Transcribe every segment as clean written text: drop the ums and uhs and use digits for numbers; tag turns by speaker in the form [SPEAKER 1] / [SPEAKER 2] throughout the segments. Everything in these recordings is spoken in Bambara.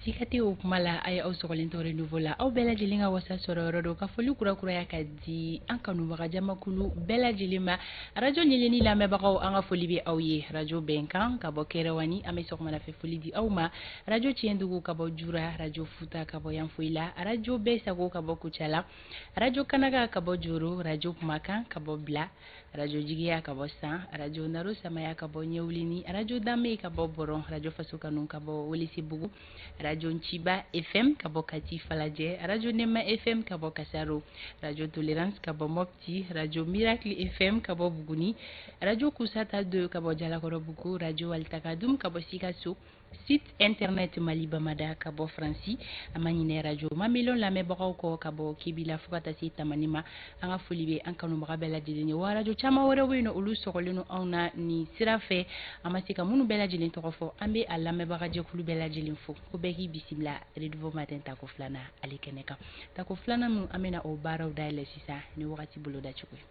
[SPEAKER 1] Siga tɛ o kuma la. A ye aw sɔgɔlen to Renouveau la, aw bɛɛ lajɛlen ka wasa sɔrɔ yɔrɔ don. Ka foli kurakuraya ka di an kanubaga jamakulu bɛɛ lajɛlen ma. Radio Ɲɛɲɛni lamɛnbagaw, an ka foli bɛ aw ye. Radio Bɛnkan ka bɔ Kɛrɛwani, an bɛ sɔgɔmada fɛ foli di aw ma. Radio Tiɲɛdugu ka bɔ Jura, Radio Futa ka bɔ Yanfoyila, Radio Bɛɛ Sago ka bɔ Kucala, Radio Kanaga ka bɔ Joro, Radio Kumakan ka bɔ Bila, Radio Jigiya ka bɔ San, Radio Naro Samaya ka bɔ Ɲɛwulini, Radio Danbe ka bɔ Bɔrɔn, Radio Faso Kanu ka bɔ Welesebugu, Radio Nciba FM ka bɔ Kati Falajɛ, Radio Nema FM ka bɔ Kasaro, Radio Tolérance ka bɔ Mopti, Radio Miracle FM ka bɔ Buguni, Radio Kusata 2 ka bɔ Jalakɔrɔbugu, Radio Altakadum ka bɔ Sikaso, site internet Mali Bamada ka bɔ Faransi. An ma ɲinɛ Radio Mamelon lamɛnbagaw kɔ, ka bɔ Kebila fo ka taa se Tamani ma. An ka foli bɛ an kanubaga bɛɛ lajɛlen ye. Wa radio caman wɛrɛw bɛ yen nɔ, olu sɔgɔlen don anw na nin sira fɛ, an ma se ka minnu bɛɛ lajɛlen tɔgɔ fɔ. An bɛ a lamɛnbaga jɛkulu bɛɛ lajɛlen fo, ko bɛɛ k'i bisimila Renouveau Matin tako filanan ale kɛnɛ kan. Tako filanan min, an bɛna o baaraw dayɛlɛ sisan ni wagati boloda cogo ye.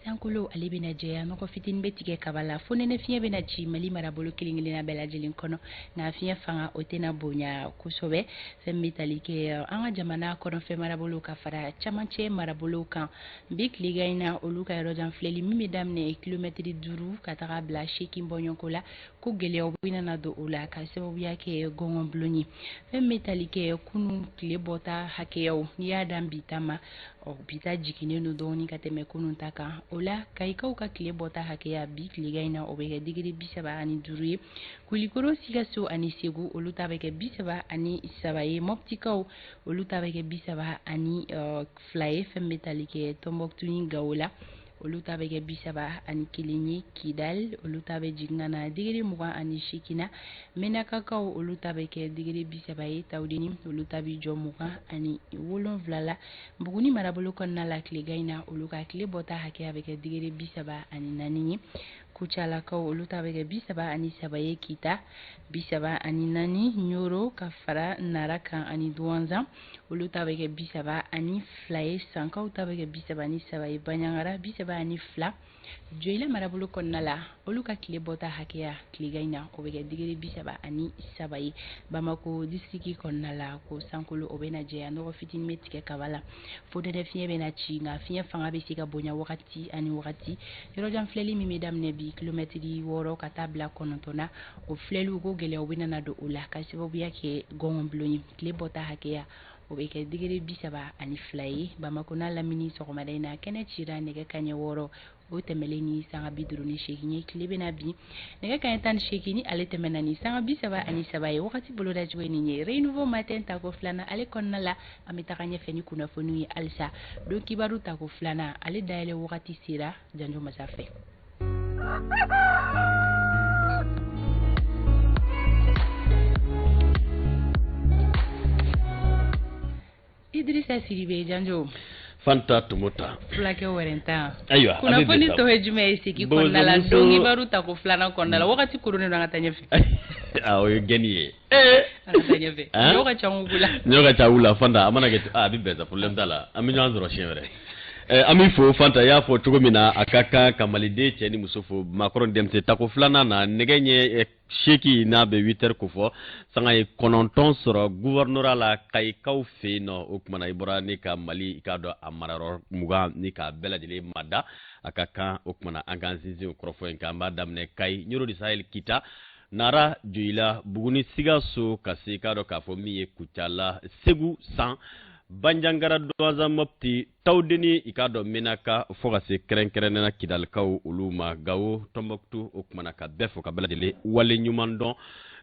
[SPEAKER 1] Sankolo ale bɛna jɛya, nɔgɔ fitinin bɛ tigɛ kaba la, fo nɛnɛ fiɲɛ bɛna ci Mali marabolo kelen kelenna bɛɛ lajɛlen kɔnɔ, nka fiɲɛ fanga o tɛna bonya kosɛbɛ. Fɛn bɛ tali kɛ an ka jamana kɔnɔfɛ marabolo ka fara camancɛ marabolow kan bi tilegan in na, olu ka yɔrɔjan filɛli min bɛ daminɛ kilomɛtiri 5 ka taga bila 8 bɔɲɔgɔnko la, ko gɛlɛyaw bɛna don o la ka sababuya kɛ gɔngɔnbulon ye. Fɛn bɛ tali kɛ kunun tile bɔta hakɛyaw, n'i y'a dan bi ta ma, ɔ bi ta jiginnen don dɔɔni ka tɛmɛ kunun ta kan. O la, Kayikaw ka tile bɔta hakɛya bi tilegan in na, o bɛ kɛ digiri 35 ye. Kulikoro, Sikaso ani Segu, olu ta bɛ kɛ 33 ye. Mɔptikaw, olu ta bɛ kɛ 32 ye. Fɛn bɛ tali kɛ Tɔnbɔkutu ni Gawo la, olu ta bɛ kɛ 31 ye. Kidal, olu ta bɛ jigin ka na digiri 28 na. Menakakaw, olu ta bɛ kɛ digiri 30 ye. Tawudeni, olu ta bɛ jɔ 27 la. Buguni marabolo kɔnɔna la, tilegan in na, olu ka tile bɔta hakɛya bɛ kɛ digiri 34 ye. Kucalakaw, olu ta bɛ kɛ 33 ye. Kita, 34. Ɲoro ka fara Nara kan ani Duwanzan, olu ta bɛ kɛ 32 ye. Sankaw ta bɛ kɛ 33 ye. Baɲangara, 32. Joyila marabolo kɔnɔna la, olu ka tile bɔta hakɛya tilegan in na, o bɛ kɛ digiri 33 ye. Bamako disiriki kɔnɔna la, ko sankolo o bɛna jɛya, nɔgɔ fitinin bɛ tigɛ kaba la, fonɛnɛ fiɲɛ bɛna ci, nka fiɲɛ fanga bɛ se ka bonya wagati ani wagati. Yɔrɔjan filɛli min bɛ daminɛ bi kilomɛtiri 6 ka taa bila 9 na, o filɛliw, ko gɛlɛyaw bɛna don o la ka sababuya kɛ gɔngɔnbulon ye. Tile bɔta hakɛya o bɛ kɛ digiri 32 ye. Bamako n'a lamini, sɔgɔmada in na, kɛnɛ cira nɛgɛ kaɲɛ 6 o tɛmɛlen ni sanga 58 ye. Tile bɛna bin nɛgɛ kaɲɛ 18 ni ale tɛmɛna ni sanga 33 ye. Wagati boloda cogo ye nin ye. Renouveau Matin tako filanan ale kɔnɔna la, an bɛ taga ɲɛfɛ ni kunnafoniw ye halisa. Don kibaru tako filanan ale dayɛlɛ wagati sera Janjo Masa fɛ. Idrissa Sidibe, Janjo.
[SPEAKER 2] Fanta Tomota.
[SPEAKER 1] Fulakɛ wɛrɛntan.
[SPEAKER 2] Ayiwa.
[SPEAKER 1] Kunnafoni tɔ ye jumɛn ye sigi kɔnɔna la, don kibaru tako filanan kɔnɔna la? Wagati koronnen don, an ka taa ɲɛfɛ.
[SPEAKER 2] Ah, o ye gɛnni ye.
[SPEAKER 1] An ka taa ɲɛfɛ, ɲɔ ka ca u la.
[SPEAKER 2] Ɲɔ ka ca u la, Fanta. A mana kɛ, a bɛ bɛn sa, problème t'a la, an bɛ ɲɔgɔn sɔrɔ siɲɛ wɛrɛ. An b'i fo, Fanta. I y'a fɔ cogo min na, a ka kan ka maliden cɛ ni muso fo, maakɔrɔ ni denmisɛn. Tako filanan na, nɛgɛ ɲɛ 8 n'a bɛ 8 heures ko fɔ, sanga ye 9 sɔrɔ gouvernorat la, Kayikaw fɛ yen nɔ. O kumana, i bɔra ne ka Mali, i k'a dɔn a marayɔrɔ 20 ni k'a bɛɛ lajɛlen mada, a ka kan o kumana an k'an sinsin o kɔrɔfɔ in kan. An b'a daminɛ Kayi, Ɲoro du Sahel, Kita, Nara, Joyila, Buguni, Sikaso, ka se i k'a dɔn k'a fɔ min ye Kucala, Segu, San, Banjangara, Duwanza, Mopti, Tawudeni, i k'a dɔn Menaka, fo ka se kɛrɛnkɛrɛnnenya Kidalikaw olu ma, Gawo, Tɔnbɔkutu. O kumana ka bɛɛ fo ka bɛɛ lajɛlen wale ɲuman dɔn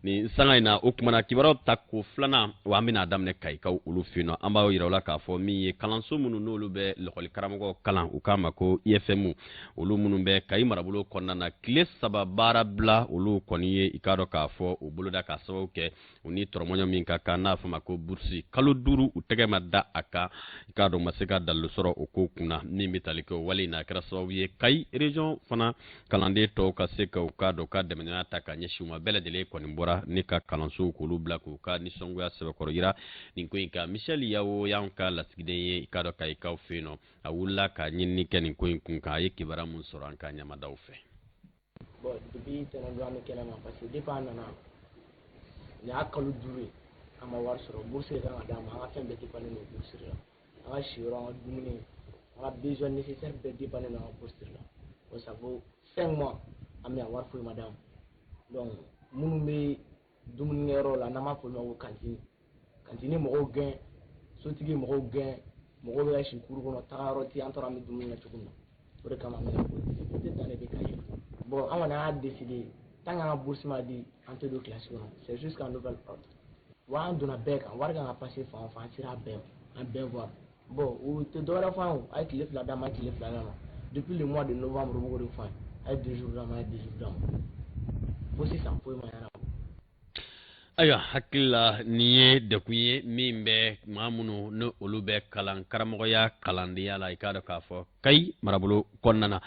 [SPEAKER 2] nin sanga in na. O kumana kibaruyaw ta ko filanan wa, an bɛna daminɛ Kayikaw olu fɛ yen nɔ. An b'a yira u la k'a fɔ min ye kalanso minnu n'olu bɛ lɔkɔli karamɔgɔw kalan, u k'a ma ko IFM, olu minnu bɛ Kayi marabolo kɔnɔna na, tile 3 baara bila olu kɔni ye, i k'a dɔn k'a fɔ o boloda k'a sababu kɛ u ni tɔrɔmɔɲɔ min ka kan, n'a fɔ ma ko bourse. Kalo 5 u tɛgɛ ma da a kan, i k'a dɔn ma se ka dalilu sɔrɔ o ko kunna. Min bɛ tali kɛ o wale in na, a kɛra sababu ye Kayi région fana kalanden tɔw ka se ka u k'a dɔn ka dɛmɛɲɔgɔnya ta ka ɲɛsin u ma. Bɛɛ lajɛlen kɔni bɔra. bɔra ni ka kalansow k'olu bila k'u ka nisɔngoya sɛbɛkɔrɔ yira nin ko in kan. Michel Yawo y'anw ka lasigiden ye i k'a dɔn Kayikaw fɛ yen nɔ, a wulila ka ɲinini kɛ nin ko in kun kan. A ye kibaruya mun sɔrɔ, an ka ɲamadaw fɛ.
[SPEAKER 3] Bon, depuis tɛnɛn don, an bɛ kɛnɛma, parce que depuis an nana, nin y'a kalo 5 ye, an ma wari sɔrɔ. Bourse de kan ka d'an ma. An ka fɛn bɛɛ dépendé don bourse de la. An ka siyɔrɔ, an ka dumuni, an ka besoin nécessaire bɛɛ dépendé don an ka bourse de la. Bon, ça fait 5 mois an bɛ yan, wari foyi ma d'an ma. Donc minnu bɛ dumunikɛyɔrɔ la, n'an b'a fɔ olu ma ko cantine, cantine mɔgɔw gɛn, sotigi mɔgɔw gɛn, mɔgɔw bɛ ka si kuru kɔnɔ, tagayɔrɔ tɛ. An taara, an bɛ dumuni kɛ cogo min na, o de kama an bɛ ka bɔ. Difficulté dan de bɛ ka ye. Bon, an kɔni y'a décidé, tant qu'an ka bourse ma di, an tɛ don classe kɔnɔ. C'est jusqu'à nouvel ordre wa. An donna bɛɛ kan, wari kan ka passer fan o fan, an sera a bɛɛ ma, an bɛɛ voir. Bon, u tɛ dɔwɛrɛ fɔ an ye o: a ye tile 2 d'an ma, a ye tile 2 d'an ma. Depuis le mois de novembre, u b'o de fɔ an ye: a ye 2 jours d'an ma, a ye 2 jours d'an ma. Fo sisan, foyi ma ɲɛnabɔ.
[SPEAKER 2] Ayiwa, hakili la nin ye dekun ye min bɛ maa minnu ni olu bɛ kalan karamɔgɔya kalandenya la, i k'a dɔn k'a fɔ Kayi marabolo kɔnɔna na.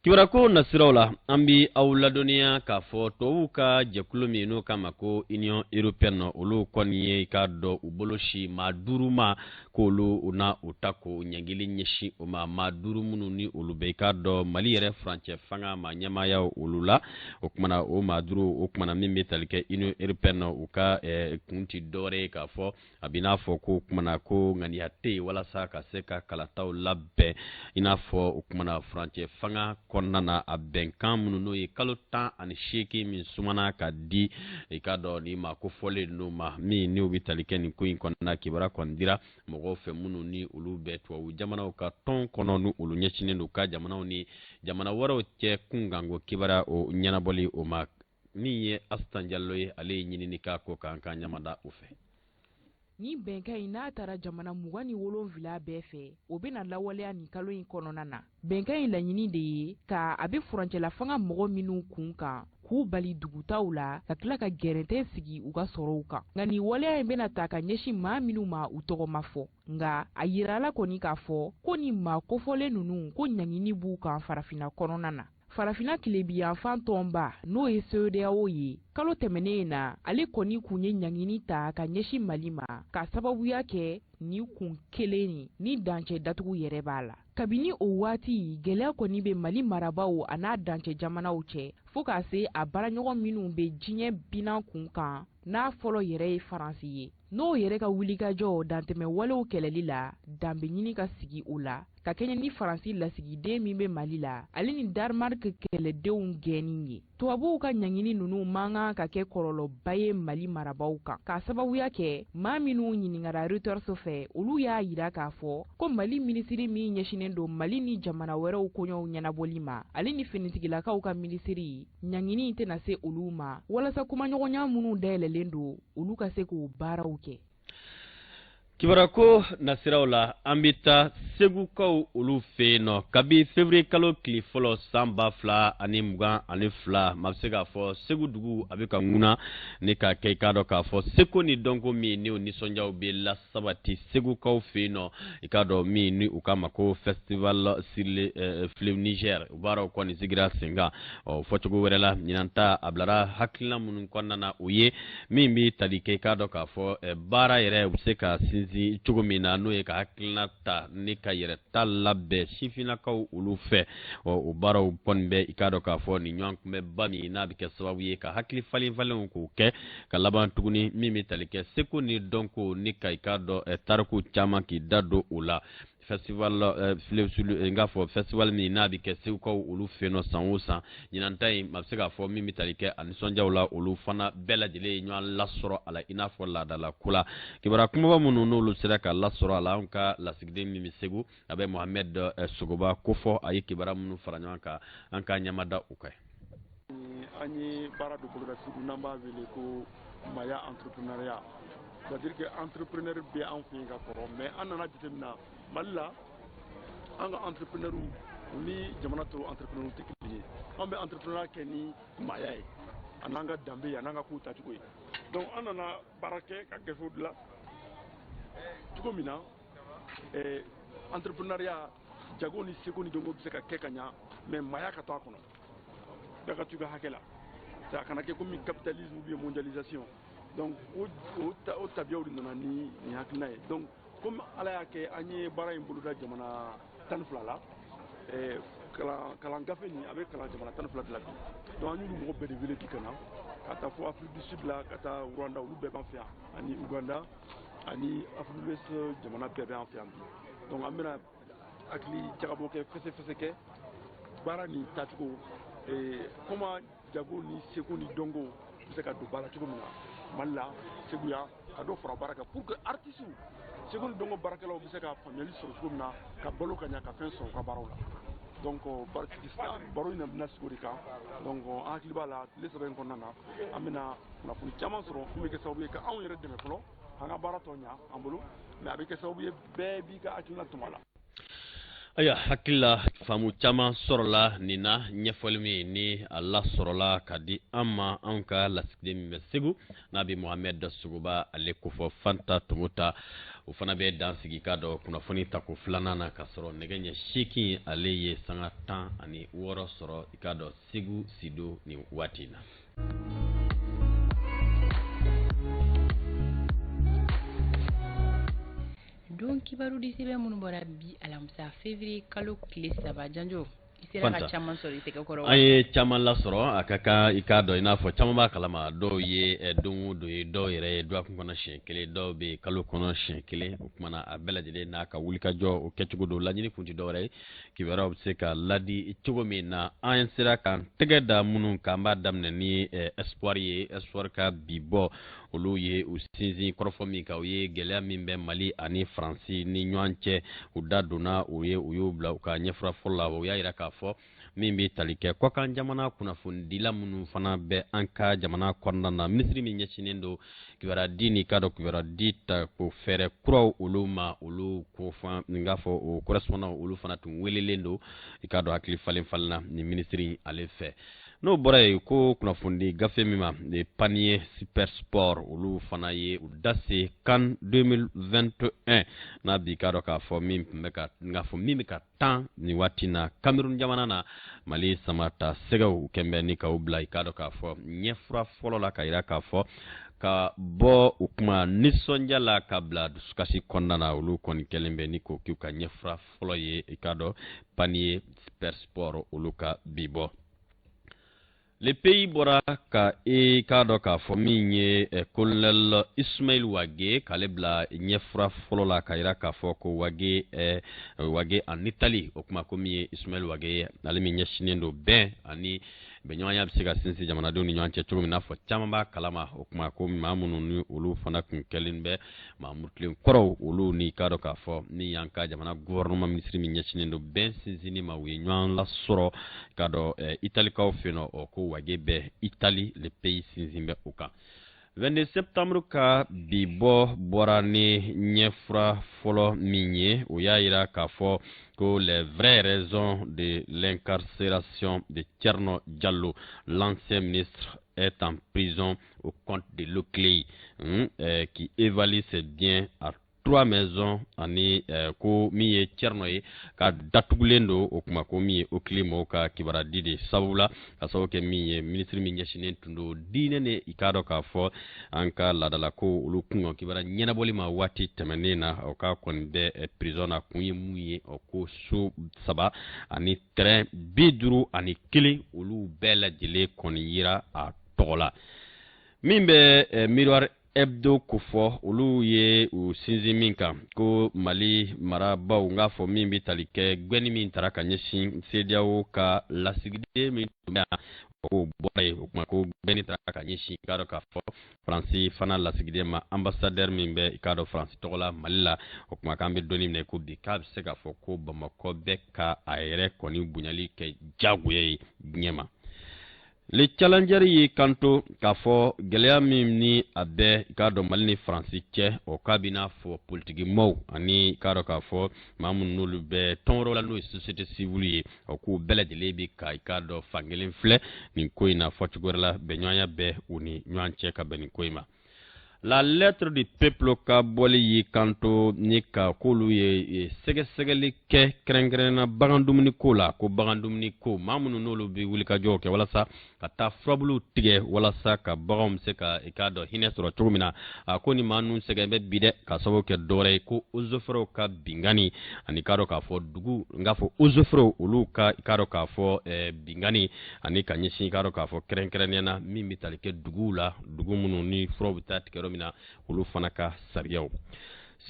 [SPEAKER 2] Kibarako nasiraw la, an bi aw ladɔnniya k'a fɔ tubabuw ka jɛkulu min n'o kama ko Union européenne, olu kɔni ye i k'a dɔn u bolo si maa duuru ma, k'olu na u ta ko ɲangili ɲɛsin o ma. Maa duuru minnu ni olu bɛ i k'a dɔn Mali yɛrɛ furancɛ fanga ma ɲɛmaaya olu la. O kumana o maa duuru o kumana min bɛ tali kɛ Union européenne, u ka kun ti dɔwɛrɛ ye k'a fɔ a bɛ n'a fɔ ko kumana ko ŋaniya tɛ yen walasa ka se ka kalataw labɛn i n'a fɔ o kumana furancɛ fanga kɔnɔna na, a bɛnkan minnu n'o ye kalo 18 min sumana ka di i k'a dɔn ni maa ko fɔlen ninnu ma min n'u bɛ tali kɛ nin ko in kɔnɔna. Kibaruya kɔni dira mɔgɔw fɛ minnu ni olu bɛ tubabu jamanaw ka tɔn kɔnɔ, ni olu ɲɛsinnen don ka jamanaw ni jamana wɛrɛw cɛ kunkanko kibaruya o ɲɛnabɔli o ma. Min ye Asitan Jalo ye, ale ye ɲinini k'a ko kan, ka ɲamada o fɛ.
[SPEAKER 4] Ni bɛnkan in n'a taara jamana 27 bɛɛ fɛ, o bɛna lawaleya nin kalo in kɔnɔna na. Bɛnkan in laɲini de ye ka a bɛ furancɛla fanga mɔgɔ minnu kun kan, k'u bali dugutaw la, ka tila ka gɛrɛntɛ sigi u ka sɔrɔw kan. Nka nin waleya in bɛna ta ka ɲɛsin maa minnu ma, u tɔgɔ ma fɔ. Nka a yirala kɔni k'a fɔ ko nin maa kofɔlen ninnu, ko ɲangini b'u kan Farafinna kɔnɔna na. Farafinna tilebiyanfan tɔnba, n'o ye CEDEAO ye, kalo tɛmɛnen in na, ale kɔni kun ye ɲangini ta ka ɲɛsin Mali ma ka sababuya kɛ nin kun kelen nin ni dancɛ datugu yɛrɛ b'a la. Kabini o waati, gɛlɛya kɔni bɛ Mali marabaaw a n'a dancɛ jamanaw cɛ, fɔɔ k'a se a baaraɲɔgɔn minnu bɛ diɲɛ binan kun kan, n'a fɔlɔ yɛrɛ ye Faransi ye, n'o yɛrɛ ka wulikajɔ dantɛmɛ walew kɛlɛli la, danbe ɲini ka sigi o la, ka kɛɲɛ ni Faransi lasigiden min bɛ Mali la, ale ni Danemark kɛlɛdenw gɛnni ye. Tubabuw ka ɲangini ninnu man kan ka kɛ kɔlɔlɔba ye Mali marabaaw kan, k'a sababuya kɛ maa minnu ɲininkara Reuters fɛ, olu y'a yira k'a fɔ ko Mali minisiri min ɲɛsinnen don Mali ni jamana wɛrɛw koɲɛw ɲɛnabɔli ma, ale ni finitigilakaw ka minisiri, ɲangini tɛna se olu ma, walasa kumaɲɔgɔnya minnu dayɛlɛlen don, olu ka se k'o baaraw kɛ.
[SPEAKER 2] Kibarako nasiraw la, an bɛ taa Segukaw olu fɛ yen nɔ. Kabi février kalo tile fɔlɔ san 2022, maa bɛ se k'a fɔ Segu dugu a bɛ ka ŋuna ni k'a kɛ i k'a dɔn k'a fɔ seko ni dɔnko min ni o nisɔndiyaw bɛ lasabati Segukaw fɛ yen nɔ, i k'a dɔn min ni u k'a ma ko Festival sur le fleuve Niger, o baaraw kɔni sigira sen kan. Ɔ, fɔcogo wɛrɛ la, ɲinan ta a bilara hakilina minnu kɔnɔna na, o ye min bɛ tali kɛ i k'a dɔn k'a fɔ baara yɛrɛ u bɛ se ka sinsin cogo min na, n'o ye ka hakilina ta ni ka yɛrɛ ta labɛn sifinnakaw olu fɛ. Ɔ, o baaraw kɔni bɛ i k'a dɔn k'a fɔ nin ɲɔgɔn kunbɛnba min n'a bɛ kɛ sababu ye ka hakili falen falenw k'o kɛ ka laban tuguni, min bɛ tali kɛ seko ni dɔnko ni ka i k'a dɔn tariku caman k'i da don o la. Festival fleuve, n k'a fɔ festival min n'a bɛ kɛ Segukaw olu fɛ yen nɔ san o san, ɲinan ta in a bɛ se k'a fɔ min bɛ tali kɛ a nisɔndiyaw la, olu fana bɛɛ lajɛlen ye ɲɔgɔn lasɔrɔ a la i n'a fɔ laadala ko la. Kibaruya kumaba minnu n'olu sera ka lasɔrɔ a la, anw ka lasigiden min bɛ Segu, a bɛ Mohamed Sogoba kofɔ, a ye kibaruya minnu fara ɲɔgɔn kan, an ka ɲɛmada u kan.
[SPEAKER 5] An ye baara dɔ boloda Segu n'an b'a wele ko Maya entrepreneuriat, c'est à dire que entrepreneur bɛ an fɛ yen ka kɔrɔ, mais an nana jateminɛ Mali la, an ka entrepreneur u ni jamana tɔw entrepreneur tɛ kelen ye. An bɛ entrepreneuriat kɛ ni maaya ye, a n'an ka danbe ye, a n'an ka kow taacogo ye. Donc an nana baara kɛ ka gafew dilan cogo min na entrepreneuriat, jago ni seko ni dɔnko bɛ se ka kɛ ka ɲa, mais maaya ka to a kɔnɔ, bɛɛ ka to i ka hakɛ la. A kana kɛ komi capitalisme ou bien mondialisation. Donc o tabiyaw de nana ni nin hakilina ye. Donc comme Ala y'a kɛ, an ye baara in boloda jamana 12 la, kalan gafe nin a bɛ kalan jamana 12 de la bi. Donc an y'olu mɔgɔ bɛɛ de wele bi ka na, ka taa fo Afrique du Sud la, ka taa Rwanda, olu bɛɛ b'an fɛ yan, ani Uganda ani Afrique de l'Ouest jamana bɛɛ bɛ an fɛ yan bi. Donc an bɛna hakili jagabɔ kɛ, fɛsɛfɛsɛ kɛ baara nin taacogo, comment jago ni seko ni dɔnko bɛ se ka don ba la cogo min na Mali la, Segu yan, ka dɔ fara baara kan pour que artistes, seko ni dɔnko baarakɛlaw bɛ se ka faamuyali sɔrɔ cogo min na, ka balo ka ɲa, ka fɛn sɔrɔ u ka baaraw la. Donc baro in bɛna sigi o de kan. Donc an hakili b'a la, tile 3 in kɔnɔna na, an bɛna kunnafoni caman sɔrɔ min bɛ kɛ sababu ye ka anw yɛrɛ dɛmɛ fɔlɔ k'an ka baara tɔ ɲa an bolo, mais a bɛ kɛ sababu ye bɛɛ b'i ka hakilina tɔmɔ a la.
[SPEAKER 2] Ayiwa, hakili la faamu caman sɔrɔla nin na. Ɲɛfɔli min ni a lasɔrɔla ka di an ma, anw ka lasigiden min bɛ Segu, n'a bɛ Mohamɛd Sogoba ale kofɔ, Fanta Tomota, o fana bɛ dan sigi k'a dɔn kunnafoni tako filanan na, k'a sɔrɔ nɛgɛ ɲɛ 8 ale ye sanga 16 sɔrɔ i k'a dɔn Segu Sido nin waati in na.
[SPEAKER 1] Don kibaru di sɛbɛn minnu bɔra bi alamisa février kalo tile 3, Janjo, i sera ka caman sɔrɔ i tɛgɛ kɔrɔ.
[SPEAKER 2] An ye caman lasɔrɔ. A ka kan i k'a dɔn, i n'a fɔ caman b'a kalama, dɔw ye don o don ye, dɔw yɛrɛ ye dɔgɔkun kɔnɔ siɲɛ kelen, dɔw bɛ kalo kɔnɔ siɲɛ kelen. O kumana a bɛɛ lajɛlen n'a ka wulikajɔ o kɛcogo don. Laɲini kun tɛ dɔwɛrɛ ye, kibaruyaw bɛ se ka ladi cogo min na. An sera k'an tɛgɛ da minnu kan, an b'a daminɛ ni Espoir ye. Espoir ka bi bɔ, olu ye u sinsin kɔrɔfɔ min kan, u ye gɛlɛya min bɛ Mali ani Faransi ni ɲɔgɔn cɛ, u da donna u ye, u y'u bila u ka ɲɛfura fɔlɔ la. U y'a yira k'a fɔ min bɛ tali kɛ kɔkan jamana kunnafonidila minnu fana bɛ an ka jamana kɔnɔna na, minisiri min ɲɛsinnen don kibaruya di ni k'a dɔn kibaruya di ta ko fɛɛrɛ kuraw olu ma, olu ko fan n k'a fɔ o correspondant, olu fana tun welelen don i k'a dɔn hakili falen falenna ni minisiri ale fɛ. N'o bɔra yen, ko kunnafonidi gafe min ma le Panier Super Sport, olu fana ye u da se CAN 2021 n'a bi k'a dɔn k'a fɔ min tun bɛ ka n k'a fɔ min bɛ ka tan nin waati na Cameroun jamana na. Mali sama ta sɛgɛw kɛn bɛ ni k'aw bila i k'a dɔn k'a fɔ ɲɛfura fɔlɔ la, ka yira k'a fɔ ka bɔ u kuma nisɔndiya la ka bila dusukasi kɔnɔna na. Olu kɔni kɛlen bɛ ni k'o k'u ka ɲɛfura fɔlɔ ye, i k'a dɔn Panier Super Sport olu ka bi bɔ. Le Pays bɔra ka i k'a dɔn k'a fɔ min ye colonel Ismaël Wage k'ale bila ɲɛfura fɔlɔ la, ka yira k'a fɔ ko Wage en Italie. O kuma ko min ye Ismaël Wage ye, ale min ɲɛsinnen don bɛn ani bɛnɲɔgɔnya bɛ se ka sinsin jamanadenw ni ɲɔgɔn cɛ cogo min, n'a fɔ caman b'a kalama. O kuma ko maa minnu ni olu fana tun kɛlen bɛ maa murutilen kɔrɔw, olu ni k'a dɔn k'a fɔ ni y'an ka jamana gouvernement ministre min ɲɛsinnen don bɛn sinsinni ma, u ye ɲɔgɔn lasɔrɔ k'a dɔn Italikaw fɛ yen nɔ. O ko Wage bɛ Italie, Le Pays sinsin bɛ o kan. 22 septembre ka bi bɔ bɔra ni ɲɛfura fɔlɔ min ye, o y'a yira k'a fɔ ko les vraies raisons de l'incarcération de Thierno Diallo, l'ancien ministre est en prison au compte de l'OCLEI, qui évalue ses biens à trois maisons, ani ko min ye Thierno ye ka datugulen don. O kuma ko min ye OCLEI mɔgɔw ka kibaruya di de sababu la, ka sababu kɛ min ye ministre min ɲɛsinnen tun don diinɛ ni i k'a dɔn k'a fɔ an ka laadalako olu kunkan kibaruya ɲɛnabɔli ma waati tɛmɛnen na, o ka kɔni bɛ prison na. Kun ye mun ye? O ko so saba ani terrain 51, olu bɛɛ lajɛlen kɔni yira a tɔgɔ la. Min bɛ Miroir Hebdo kofɔ, olu ye u sinsin min kan ko Mali marabaaw, n k'a fɔ min bɛ tali kɛ gɛnni min tara ka ɲɛsin CEDEAO ka lasigiden min tun bɛ yan, k'o bɔra yen. O kuma ko gɛnni tara ka ɲɛsin i k'a dɔn k'a fɔ Faransi fana lasigiden ma, ambassadeur min bɛ i k'a dɔn Faransi tɔgɔ la Mali la. O kuma k'an bɛ dɔnni minɛ ko bi k'a bɛ se k'a fɔ ko Bamakɔ bɛ ka a yɛrɛ kɔni bonyali kɛ diyagoya ye diɲɛ ma. Le Challenger y'i kanto k'a fɔ gɛlɛya min ni a bɛ i k'a dɔn Mali ni Faransi cɛ, o k'a bɛ n'a fɔ politikimɔgɔw ani i k'a dɔn k'a fɔ maa minnu n'olu bɛ tɔn wɛrɛw la, n'o ye société civile ye, o k'u bɛɛ lajɛlen bɛ ka i k'a dɔn fankelen filɛ nin ko in na. Fɔcogo wɛrɛ la, bɛnɲɔgɔnya bɛ u ni ɲɔgɔn cɛ ka bɛn nin ko in ma. La Lettre du Peuple ka bɔli y'i kanto ni ka k'olu ye sɛgɛsɛgɛli kɛ kɛrɛnkɛrɛnnena bagan dumuni ko la, ko bagan dumuni ko maa minnu n'olu bɛ wulikajɔw kɛ walasa ka ka taa furabuluw tigɛ walasa ka baganw bɛ se ka i k'a dɔn hinɛ sɔrɔ cogo min na. A ko ni maa ninnu sɛgɛn bɛ bi dɛ, ka sababu kɛ dɔwɛrɛ ye ko eaux et forêts ka binkanni ani k'a dɔn k'a fɔ dugu n k'a fɔ eaux et forêts olu ka i k'a dɔn k'a fɔ binkanni ani ka ɲɛsin i k'a dɔn k'a fɔ kɛrɛnkɛrɛnnenya na min bɛ tali kɛ duguw la, dugu minnu ni furaw bɛ taa tigɛ yɔrɔ min na, olu fana ka sariyaw.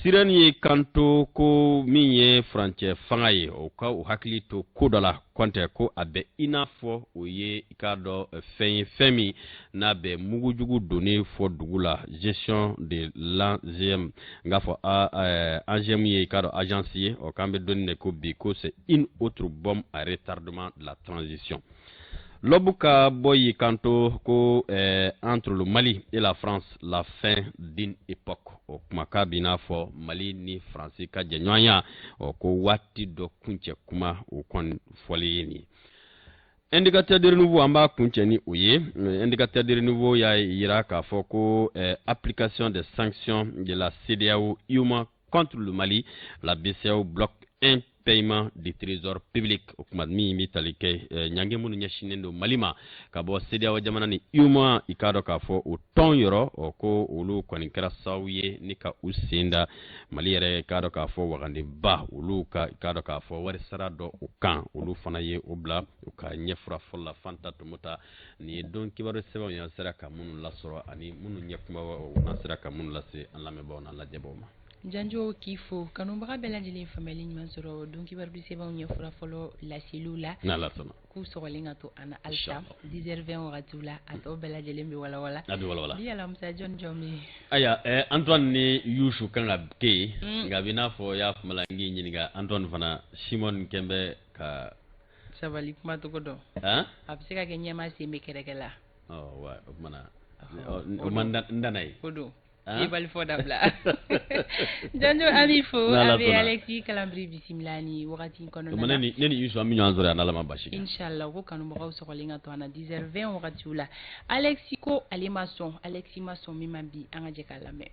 [SPEAKER 2] Sirɛni ye kanto ko min ye furancɛ fanga ye, o ka u hakili to ko dɔ la kɔntɛ ko a bɛ i n'a fɔ o ye i k'a dɔn fɛn ye, fɛn min n'a bɛ mugujugu donni fɔ dugu la, gestion de l'ANGM, n k'a fɔ ANGM ye i k'a dɔn agence ye. O k'an bɛ don de ko bi ko c'est une autre bombe à retardement de la transition. L'Aube ka bɔ y'i kanto ko entre le Mali et la France, la fin d'une époque. O kumakan b'i n'a fɔ Mali ni Faransi ka jɛɲɔgɔnya, o ko waati dɔ kuncɛ kuma o kɔni fɔli ye nin ye. Indicateur de renouveau, an b'a kuncɛ ni o ye. Indicateur de renouveau y'a yira k'a fɔ ko application des sanctions de la CEDEAO UEMOA contre le Mali, la BCEAO bloque un paiement du Trésor public. O kuma min bɛ tali kɛ ɲangi minnu ɲɛsinnen don Mali ma ka bɔ CEDEAO jamana ni UEMOA, i k'a dɔn k'a fɔ o tɔn yɔrɔ, o ko olu kɔni kɛra sababu ye ni ka u sen da Mali yɛrɛ, i k'a dɔn k'a fɔ wagandeba olu ka i k'a dɔn k'a fɔ wari sara dɔ o kan, olu fana ye o bila u ka ɲɛfura fɔlɔ la. Fanta Tomota, nin ye don kibaru sɛbɛnw ye, an sera ka minnu lasɔrɔ ani minnu ɲɛ kumabaw n'an sera ka minnu lase an lamɛnbaaw n'an lajɛbaaw ma.
[SPEAKER 1] Janjo k'i fo, kanubaga bɛɛ lajɛlen faamuyali ɲuman sɔrɔ don kibaru sɛbɛnw ɲɛfura fɔlɔ laseliw la.
[SPEAKER 2] N'Ala sɔnna.
[SPEAKER 1] K'u sɔgɔlen ka to an na halisa 10h20 wagatiw la, a tɔ bɛɛ lajɛlen bɛ walawala.
[SPEAKER 2] A bɛ walawala.
[SPEAKER 1] Bi alamisa, jɔn jɔn bɛ yen?
[SPEAKER 2] Ayiwa, Antoine ni Yusu kan ka kɛ yen, nka a bɛ n'a fɔ i y'a faamu la, n k'i ɲininka, Antoine fana Simon kɛn bɛ ka
[SPEAKER 1] Sabali, kuma cogo dɔn.
[SPEAKER 2] Han?
[SPEAKER 1] A bɛ se ka kɛ ɲɛmaa sen bɛ kɛrɛkɛ la.
[SPEAKER 2] Ɔ wa, o tuma na o man n danna ye.
[SPEAKER 1] O don. Yebali fɔ dabila. Janjo, an b'i fo, an bɛ Alexis Kalambry bisimila ni wagati in kɔnɔna na.
[SPEAKER 2] Ne ni Yusu, an bɛ ɲɔgɔn sɔrɔ yan n'Ala ma basi kɛ.
[SPEAKER 1] Inshallah, ko kanubagaw sɔgɔlen ka to an na 10h20 wagatiw la. Alexis ko ale ma sɔn, Alexis ma sɔn min ma bi, an ka jɛ k'a lamɛn.